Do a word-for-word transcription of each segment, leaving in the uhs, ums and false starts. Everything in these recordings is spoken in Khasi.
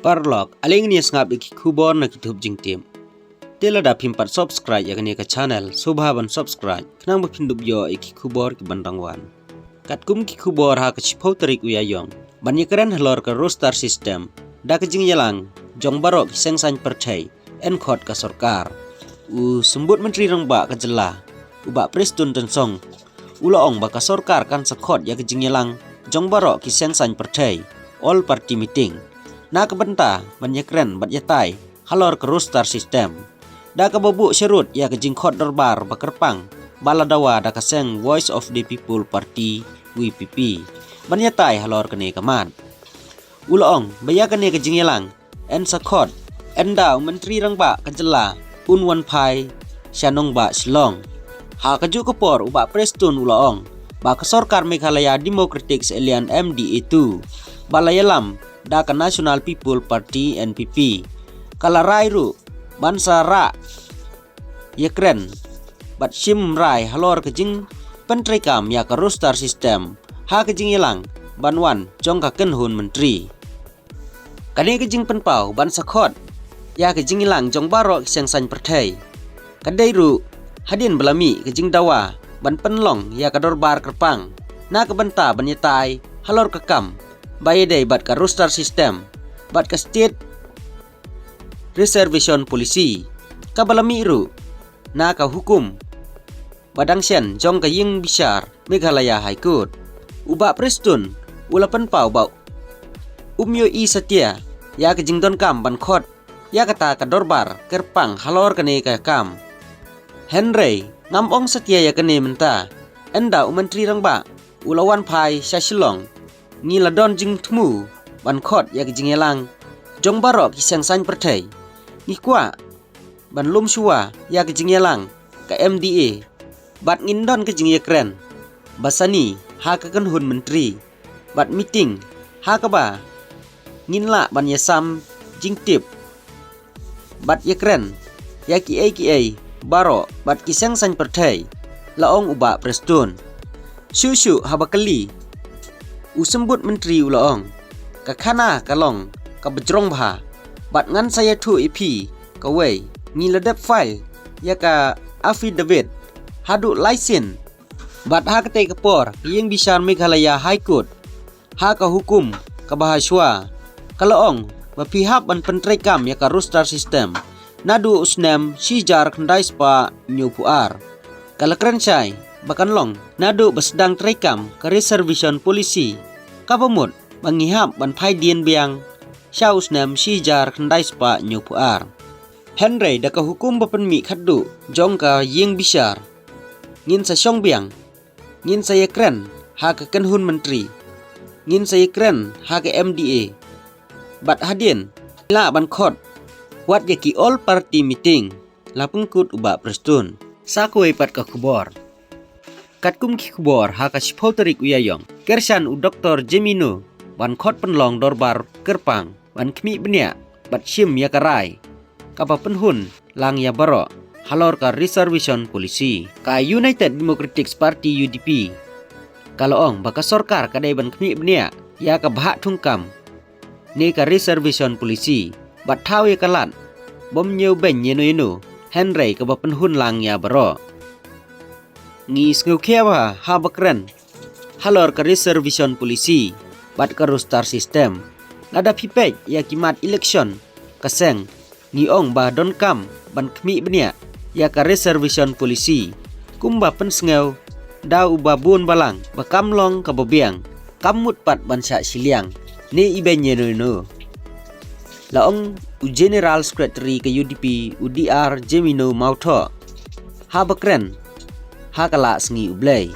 Paralok, ale ngin ïa sngap ïa ki khubor na ki thup jingtip. Te lada phim pat subscribe ïa kane ka channel, sngewbha ban subscribe, khnang ba phin dup ïoh ïa ki khubor ki ban dang wan. Katkum ki khubor, ha ka shiphew tarik u Ïaïong ban ïakren halor ka roster system da ka jingïalang jong baroh ki seng saiñ pyrthei, yn khot ka sorkar. U Symbud Myntri Rangbah ka jylla, u Bah Prestone Tynsong, u la ong ba ka sorkar kan sa khot ïa ka jingïalang jong baroh ki seng saiñ pyrthei, all party meeting, na ka bynta ban ïakren bad ïatai halor ka roster system, da kaba buh sharud ïa ka jingkhot dorbar ba kyrpang ba la dawa da ka seng Voice of the People Party, V P P, ban ïatai halor kane ka mat. U la ong ba ïa kane ka jingïalang yn sa khot ynda u Myntri Rangbah ka jylla un wan phai sha nongbah Shillong. Ha kajuh ka por, u Bah Prestone u la ong ba ka sorkar Meghalaya Democratic Alliance, M D A two, ba la ïalam da ka National People Party, N P P, ka la rai ruh ban sa rah ïakren bad shim rai halor ka jingpyntreikam ïa ka roster system ha ka jingïalang ban wan jong ka kynhun myntri. Kane ka jingpynpaw ban sa khot ïa ka jingïalang jong baroh ki seng saiñ pyrthei ka dei ruh hadien ba la mih ka jingdawa ban pynlong ïa ka dorbar kyrpang na ka bynta ban ïatai halor ka kam ba ïadei bad ka roster system bad ka State Reservation Policy, kaba la mih ruh na ka hukum ba dang shen jong ka ïing bishar Meghalaya High Court. U Bah Prestone u la pynpaw ba um ïohi satia ïa ka jingdonkam ban khot ïa kata ka dorbar kyrpang halor kane ka kam. Hynrei ngam ong satia ïa kane mynta, ynda u Myntri Rangbah u la wan phai sha Shillong, ngi la don jingthmu ban khot ïa ka jingïalang jong baroh ki seng saiñ pyrthei. Ngi kwah ban lum shuwa ïa ka jingïalang ka M D A bad ngin don ka jingïakren ba sani ha ka kynhun myntri bad meeting ha kaba ngin lah ban ïasam jingtip bad ïakren ïa kiei kiei baroh bad ki seng saiñ pyrthei, la ong u Bah Prestone. Shuh shuh haba kylli, u Symbud Myntri u la ong, ka khana ka long kaba jrong bha bad ngan sa ïathuh ïa phi kawei, ngi la dep file ïa ka affidavit haduh lai sien. Bad ha katei ka por, ka ïing bishar Meghalaya High Court, ha ka hukum kaba ha shuwa, ka la ong ba phi hap ban pyntreikam ïa ka roster system naduh u snem shi hajar khyndai spah hynñiewphew ar. Ka la kren shai ba kan long naduh ba sdang treikam ka reservation policy, kaba mut ba ngi hap ban phai dien biang sha u snem shi hajar khyndai spah hynñiewphew ar. Hynrei da ka hukum ba pynmih khatduh jong ka ïing bishar, ngin sa shong biang, ngin sa ïakren ha ka kynhun myntri, ngin sa ïakren ha ka M D A bad hadien lah ban khot wat ïa ki all party meeting, la pynkut u Bah Prestone. Sa kawei pat ka khubor. Katkum ki khubor, ha ka shiphew tarik u Ïaïong, kyrshan u Doktor Jemino ban khot pynlong dorbar kyrpang ban khmih bniah bad shim ïa ka rai kaba pynhun lang ïa baroh halor ka reservation policy. Ka United Democratic Party, U D P, ka la ong ba ka sorkar ka dei ban khmih bniah ïa ka bhah thungkam ne ka reservation policy bad thaw ïa ka lad bym ñiewbeiñ ïano ïano, hynrei kaba pynhun lang ïa baroh. Ngi sngewkhia bha haba kren halor ka reservation policy bad ka roster system. Lada phi peit ïa ki mat election ka seng, ngi ong ba donkam ban khmih bniah ïa ka reservation policy, kumba pynsngew da uba bun balang ba kam long kaba biang, kam mut pat ban shah shiliang ne ibeiñ ïano ïano, la ong u General Secretary ka U D P, u D R Jemino Mawthoh, haba kren ha ka Lah Sngi U Blei.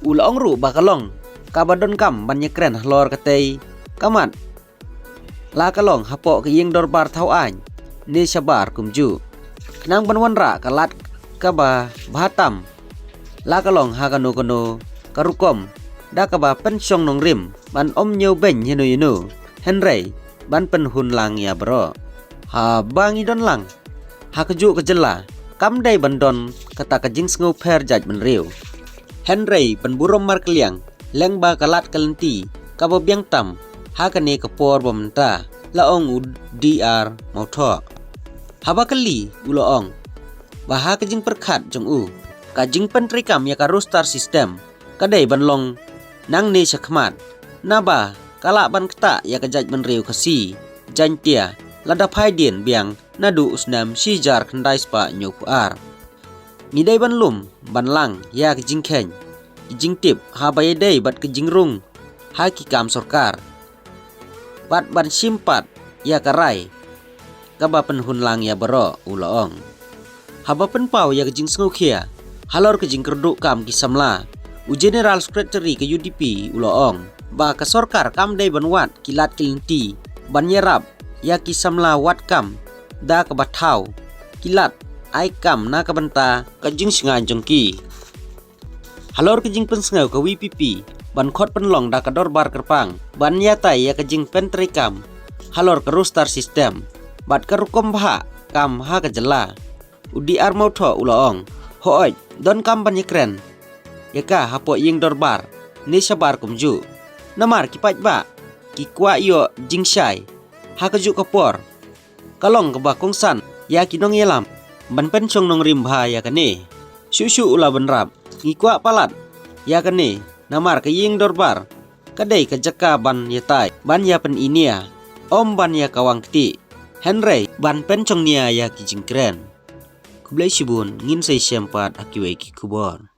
U la ong ruh ba ka long kaba donkam ban ïakren halor katei ka mat, la ka long hapoh ka ïing dorbar thaw aiñ ne shabar kumjuh, khnang ban wanrah ka lad kaba bha tam, la ka long ha kano kano ka rukom, da kaba pynshong nongrim ban ym ñiewbeiñ ïano ïano, hynrei ban pynhun lang ïa baroh. Haba ngi don lang ha kajuh ka jylla, kam dei ban don kata ka jingsngewpher jaitbynriew, hynrei ban burom markylliang lyngba ka lad ka lynti kaba biang tam ha kane ka por ba mynta. la ong u D R Mawthoh. Haba kylli u la ong ba ha ka jingpyrkhat jong u, ka jingpyntreikam ïa ka roster system ka dei ban long nangne shakhmat, naba ka lah ban ktah ïa ka jaitbynriew Khasi Jaiñtia lada phai dien biang naduh u snem shi hajar khyndai spah hynñiewphew ar. Ngi dei ban lum ban lang ïa ka jingkheiñ, ka jingtip haba ïadei bad ka jingrung ha ki kam sorkar, bad ban shim pat ïa ka rai kaba pynhun lang ïa baroh, u la ong. Haba pynpaw ïa ka jingsngewkhia halor ka jingkyrduh kam ki samla, u General Secretary ka U D P u la ong ba ka sorkar kam dei ban wad ki lad ki lynti ban ïarap ïa ki samla wad kam da kaba thaw ki lad ai kam na ka bynta ka jingshngaiñ jong ki. Halor ka jingpynsngew ka V P P ban khot pynlong da ka dorbar kyrpang ban ïatai ïa ka jingpyntreikam halor ka roster system bad ka rukom bhah kam ha ka jylla, u D R Mawthoh u la ong, hooid, donkam ban ïakren ïa ka hapoh ïing dorbar ne shabar kumjuh. Namar ki paidbah ki kwah ïoh jingshai ha kajuh ka por. Ka long kaba kongsan ïa ki nongïalam ban pynshong nongrim bha ïa kane. Shuh shuh u la bynrap, ngi kwah palat ïa kane, namar ka ïing dorbar ka dei ka jaka ban ïatai, ban ïa pyninia, ym ban ïa kawang kti, hynrei ban pynshongnia ïa ki jingkren. Khublei shibun, ngin sa ïashem pat ha kiwei ki khubor.